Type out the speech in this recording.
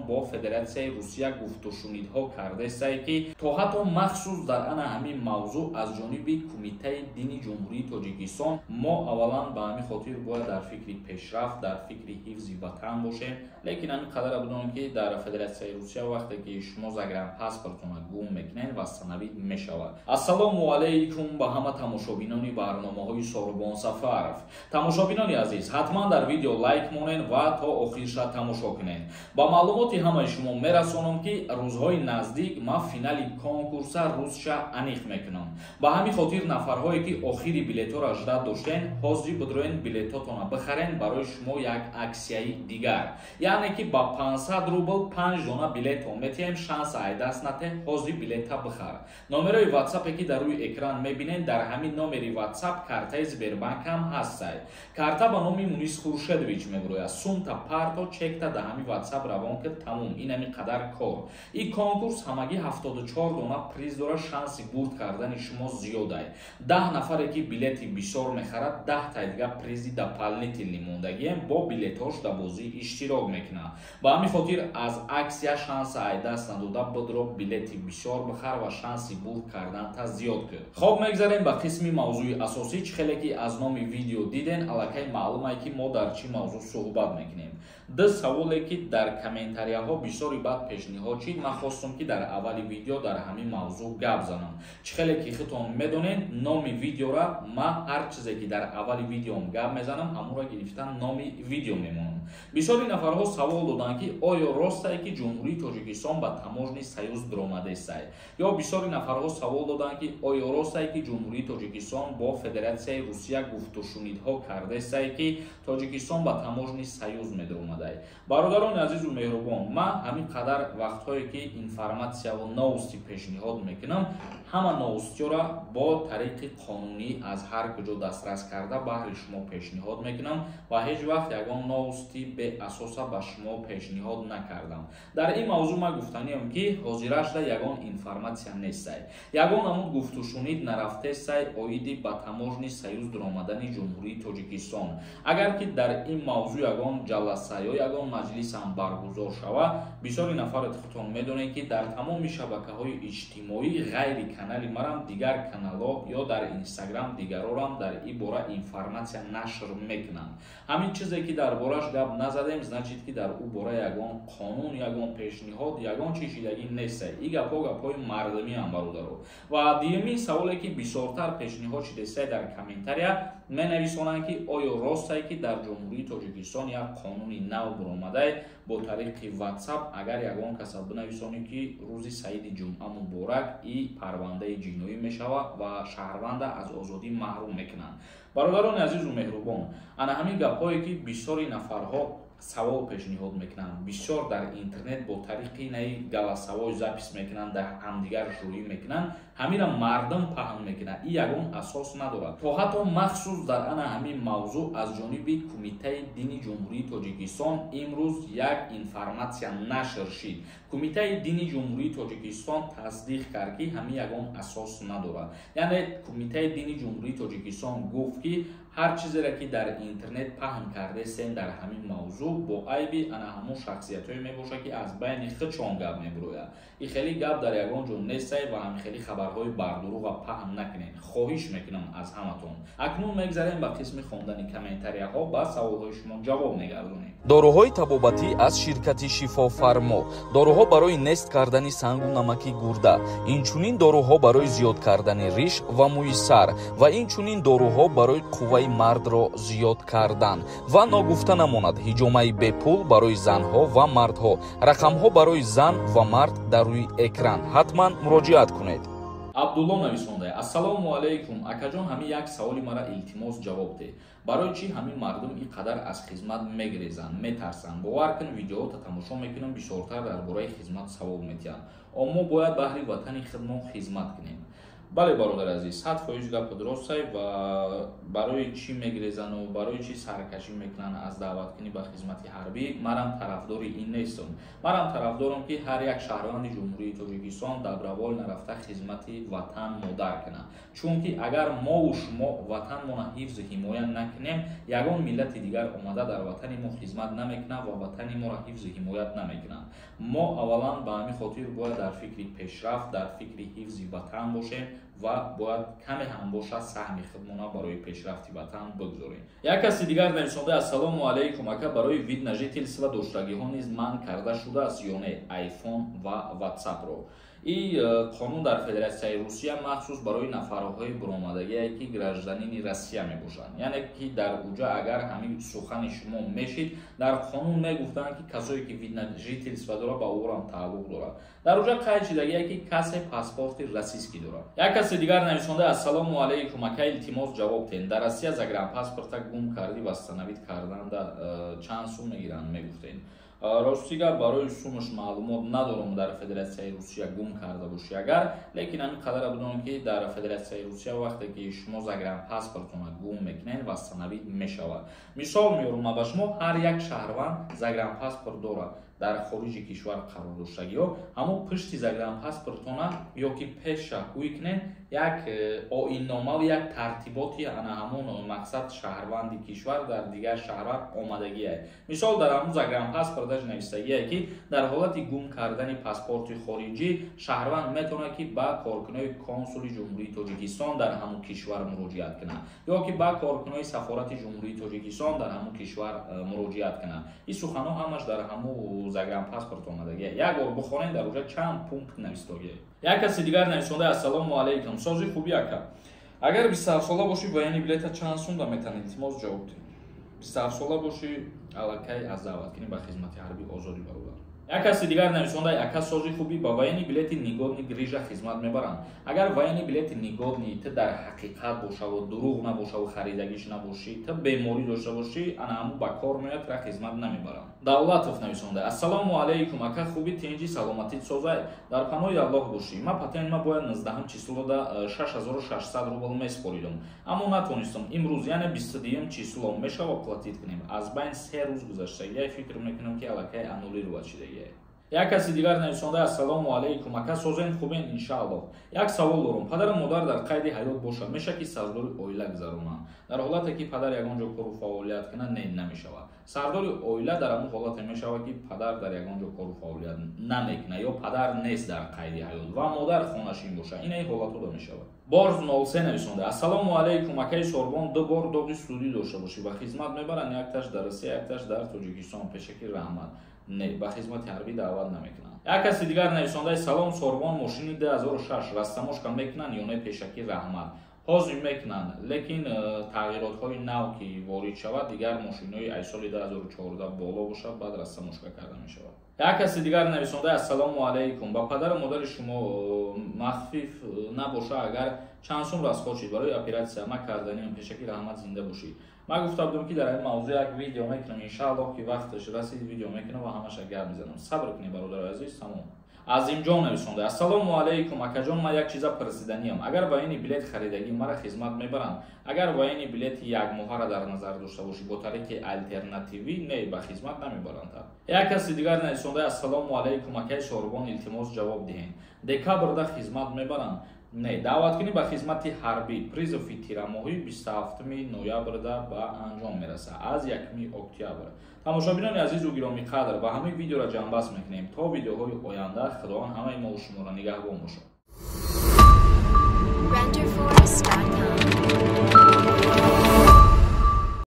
Бо Федератсияи Русия гуфтушунидҳо кардесае, ки то ҳатто махсус дар ана ҳамин мавзӯъ аз ҷониби Кумитаи дини Ҷумҳурии Тоҷикистон. Мо аввалан ба ҳамин хотир бояд дар фикри пешрафт, дар фикри ҳифзи ватан бошем. Лекин ҳамин қадара бидонем, ки дар Федератсияи Русия вақте ки шумо загранпаспортона гум мекунед, восстановить мешавад. Ассалому алайкум ба ҳама тамошобинони барномаҳои Сорубон Сафаров. Тамошобинони азиз, ҳатман дар видео лайк монед ва то охирша тамошо кунед. Ба маълумоти ҳамаи шумо мерасонам, ки рӯзҳои наздик ман финали конкурса рӯзша аниқ мекунам. Ба ҳамин хотир нафарҳое, ки охири билетҳоро ждать доштен, ҳозир бидроен, билетҳотона бихарен. Барои шумо як аксияи дигар, яъне ки ба 500 рубл 5 дона билетон метиҳем. Шанса ай даст нате, ҳозир билета бихар. Номерои ватсапе, ки дар рӯи экран мебинед, дар ҳамин номери ватсап картаи Сбербанк ҳам ҳастай. Карта ба номи Мунис Хуршедович мебурояд. Сумта парто, чекта дар ҳамин ватсап равон кир, тамом. Ин ҳамин қадар кор. Ин конкурс ҳамагӣ 74 дона приз дорад. Шанси бурд кардани шумо зиёдай. 10 нафаре, ки билети бисёр мехарад, 10-таи дига призи дополнительный мондагием, бо билетҳош дар бозӣ иштирок мекунад. Ба ҳамин хотир аз аксия шанса ай даст надода, бидро, билети бисёр бихар ва шанси бурд карданта зиёд кун. Хоб, мегзарем ба қисми мавзӯи асосӣ. Чӣ хеле ки аз номи видео диден, аллакай маълумае, ки мо дар чӣ мавзӯъ суҳбат мекунем. Ду саволе, ки дар комментарияҳо бисёри баъд пешниҳод шид, ман хостум, ки дар аввали видео дар ҳамин мавзӯъ гап занам. Чӣ хеле ки худтон медонед, номи видеора ман ҳар чизе, ки дар аввали видеом гап мезанам, ҳамонро гирифта номи видео мемонам. Бисёри нафарҳо савол доданд, ки оё ростае, ки Ҷумҳурии Тоҷикистон ба таможенный союз дуромадестай, ё бисёри нафарҳо савол доданд, ки оё ростае, ки Ҷумҳурии Тоҷикистон бо Федератсияи Русия гуфтушунидҳо кардесае, ки Тоҷикистон ба таможенный союз медуромадай. Бародарони азизу меҳрубон, ман ҳамин қадар вақтҳое, ки информатсияву новости пешниҳод мекунам, ҳама новостиёра бо тариқи қонунӣ аз ҳар куҷо дастрас карда баҳри шумо пешниҳод мекунам ва ҳеҷ вақт ягон новости беасоса ба шумо пешниҳод накардам. Дар ин мавзӯъ ман гуфтаниам, ки ҳозирашда ягон информатсия нестай, ягон намуд гуфтушунид нарафтестай оиди ба таможенный союз дуромадани Ҷумҳурии Тоҷикистон. Агар ки дар ин мавзӯъ ягон ҷаласа ё ягон маҷлисам баргузор шавад, бисёри нафарат худтон медонед, ки дар тамоми шабакаҳои иҷтимоӣ ғайри канали марам дигар каналҳо ё дар Инстаграм дигарорам дар ин бора информатсия нашр мекунанд. Ҳамин чизе, ки дар бораш гап назадем, значит, ки дар ӯ бора ягон қонун, ягон пешниҳод, ягон чишидагӣ нестай. Ин гапҳо гапҳои мардумиам, бародаро. Ва дуюмин саволе, ки бисёртар пешниҳод шидестай, дар комментария менависонанд, ки оё ростае, ки дар Ҷумҳурии Тоҷикистон як қонуни нав буромадай, бо тариқи ватсап агар ягон каса бинависонӣ, ки рӯзи саиди ҷумъа муборак, и парвандаи ҷиноӣ мешавад ва шаҳрванда аз озодӣ маҳрум мекунанд. Бародарони азизу меҳрубон, ана ҳамин гапҳое, ки бисёри нафарҳо савол пешниҳод мекунанд, бисёр дар интернет бо тариқи наи голосовой запись мекунанд, дар ҳамдигар шӯрӣ мекунанд, ҳамира мардум паҳн мекунанд, ин ягон асос надорад. То ҳатто махсус дар ана ҳамин мавзӯъ аз ҷониби Кумитаи дини Ҷумҳурии Тоҷикистон имрӯз як информатсия нашр шид. Кумитаи дини Ҷумҳурии Тоҷикистон тасдиқ кард, ки ҳамин ягон асос надорад. Яъне Кумитаи дини Ҷумҳурии Тоҷикистон гуфт, ки ҳар чизеро, ки дар интернет паҳн кардесен дар ҳамин мавзӯъ, бо айби ана ҳамон шахсиятҳое мебошад, ки аз байни худшон гап мебурояд. И хеле гап дар ягон ҷо нестай ва ҳамин хеле хабарҳои бардурӯға паҳн накунед, хоҳиш мекунам аз ҳаматон. Акнун мегзарем ба қисми хондани комментарияҳо, ба саволҳои шумо ҷавоб мегардонем. Доруҳои табобатӣ аз ширкати Шифофармо. Доруҳо барои нест кардани сангу намаки гурда, инчунин доруҳо барои зиёд кардани риш ва мӯи сар ва инчунин доруҳо барои қувваи мардро зиёд кардан. Ва ногуфта намонад, ҳиҷомаи бепул барои занҳо ва мардҳо. Рақамҳо барои зан ва мард дар рӯи экран, ҳатман муроҷиат кунед. Абдулло нависонда: «Ассалому алайкум, акаҷон, ҳамин як саволи мара илтимос ҷавоб деҳ. Барои чӣ ҳамин мардум ин қадар аз хизмат мегрезанд, метарсанд? Бовар кун, видеоҳота тамошо мекунам, бисёртар дар бораи хизмат савол метиҳанд. Мо бояд баҳри ватани худмон хизмат кунем». Бале, бародари азиз, 100% гапи дуростай. Ва барои чӣ мегирезану барои чӣ саркашӣ мекунанд аз даъваткунӣ ба хизмати ҳарбӣ, манам тарафдори ин нестам. Манам тарафдорам, ки ҳар як шаҳрванди Ҷумҳурии Тоҷикистон добровольно рафта хизмати ватан модар кунад, чунки агар мову шумо ватанмона ҳифзу ҳимоя накунем, ягон миллати дигар омада дар ватани мо хизмат намекунад ва ватани моро ҳифзу ҳимоят намекунад. Мо аввалан ба ҳамин хотир бояд дар фикри пешрафт, дар фикри ҳифзи ватан бошем ва бояд каме ҳам бошад саҳми худмона барои пешрафти ватан бигзорем. Як каси дигар нависонда: «Ассалому алайкум, ака, барои вид на жительство доштагиҳо низ манъ карда шудааст ё не айфон ва ватсапро?» И қонун дар Федератсияи Русия махсус барои нафарҳои буромадагие, ки гражданини Россия мебошанд, яъне ки дар уҷа агар ҳамин сухани шумо мешид, дар қонун мегуфтанд, ки касое ки вид на жительство дорад, ба ӯрам тааллуқ дорад. Дар уҷа қайд шидагие, ки касе паспорти российский дорад. Як каси дигар нависонда: «Ассалому алайкум, ака, илтимос, ҷавоб тен. Дар Россия загранпаспорта гум кардӣ, восстановить карданда чанд сум мегиранд, мегуфтен?» Рости гап, барои сумаш маълумот надорам, дар Федератсияи Русия гум карда бошӣ агар, лекин ҳамин қадара бидонам, ки дар Федератсияи Русия вақте ки шумо загранпаспортона гум мекунед, восстановить мешавад. Мисол меорам ман ба шумо: ҳар як шаҳрванд загранпаспорт дорад, дар хориҷи кишвар қарор доштагиҳо ҳамон пушти загранпаспортона ё ки пеша ҳуй кунед, як оинномаву як тартиботи ана ҳамон мақсад шаҳрванди кишвар дар дигар шаҳрванд омадагие. Мисол, дар ҳамон загранпаспорташ навистагие, ки дар ҳолати гум кардани паспорти хориҷӣ шаҳрванд метавонад, ки ба коркунои консули Ҷумҳурии Тоҷикистон дар ҳамон кишвар муроҷиат кунад ё ки ба коркунои сафорати Ҷумҳурии Тоҷикистон дар ҳамон кишвар муроҷиат кунад. Ин суханҳо ҳамаш дар ҳамон загранпаспорт омадагие. Як бор бихонед, дар уҷа чанд пункт навистогие. Як каси дигар нависонда: «Ассалому алайкум, сози хуби, ака, агар 27сола бошӣ, военный билета чанд сумда метавонед? Илтимос, ҷавоб диҳед». 27сола бошӣ, аллакай аз даъваткунӣ ба хизмати ҳарбӣ озодӣ, бародар. Як каси дигар нависонда: «Ака, сози хубӣ, ба военный билети негодный грижа хизмат мебаранд?» Агар военный билети негодный ту дар ҳақиқат бошаву дурӯғ набошаву харидагиш набошӣ, ту беморӣ дошта бошӣ, ана ҳамун ба кор меояд, тра хизмат намебаранд. Давлатов нависонда: «Ассалому алайкум, ака, хуби, тинҷи, саломатит созай, дар паноҳи Аллоҳ бошӣ. Ма патент ма бояд 19 числода 6600 рубл меспоридам, аммо натонистам. Имрӯз, яъне 22 число, мешава оплатить кунем? Аз байн 3 рӯз гузаштагия, фикр мекунам, ки аллакай аннулировать шидагия». Як каси дигар нависонда: «Ассалому алайкум, ака, созен, хубен, иншааллоҳ. Як савол дорам: падару модар дар қайди ҳаёт бошад, мешавад, ки сардори оила гузаронанд? Дар ҳолате ки падар ягон ҷо кору фаъолият кунад, не, намешавад. Сардори оила дар ҳамон ҳолате мешавад, ки падар дар ягон ҷо кору фаъолият намекунад ё падар нест дар қайди ҳаёт ва модар хонашин бошад. Инаи ҳолатҳо мешавад». Борз 03 нависонда: «Ассалому алайкум, акаи Сорбон, ду бор доғи судӣ дошта бошӣ, ба хизмат мебаранд? Якташ дар Россия, якташ дар Тоҷикистон. Пешакӣ раҳмат». Не, ба хизмати ҳарбӣ даъват намекунанд. Як каси дигар нависондаи: «Салом, Сорбон, мошини 2006 растаможка мекунанд ё не? Пешакӣ раҳмат». Ҳозир мекунанд, лекин тағйиротҳои нав ки ворид шавад, дигар мошинҳои ай соли 2014 боло бошад, баъд растаможка карда мешавад. Як каси дигар нависондаи: «Ассалому алайкум, ба падару модари шумо махфиф набоша агар, чанд сум расход шид барои оператсия? Ма карданиам. Пешакӣ раҳмат, зинда бошӣ». Ман гуфта будам, ки дар ин мавзӯъ як видео мекунам. Иншааллоҳ, ки вақташ расид, видео мекунам ва ҳамаша гап мезанам. Сабр кунед, бародари азиз, тамом. Азимҷон нависонда: «Ассалому алайкум, акаҷон, ман як чиза пурсиданиям. Агар военный билет харидагӣ, мара хизмат мебаранд?» Агар военный билети якмоҳара дар назар дошта бошӣ, бо тариқи алтернативӣ, не, ба хизмат намебаранд. Як каси дигар нависонда: «Ассалому алайкум, акаи Сорбон, илтимос, ҷавоб диҳед. Декабрда хизмат мебаранд?» Не, даъваткунӣ ба хизмати ҳарбӣ, призыви тирамоҳӣ 27 ноябрда ба анҷом мерасад, аз 1 октябр. Тамошобинони азизу гиромиқадр, ба ҳамин видеоро ҷамъбаст мекунем. То видеоҳои оянда Худованд ҳамаи мову шуморо нигаҳбон бошад. Renderforest.com.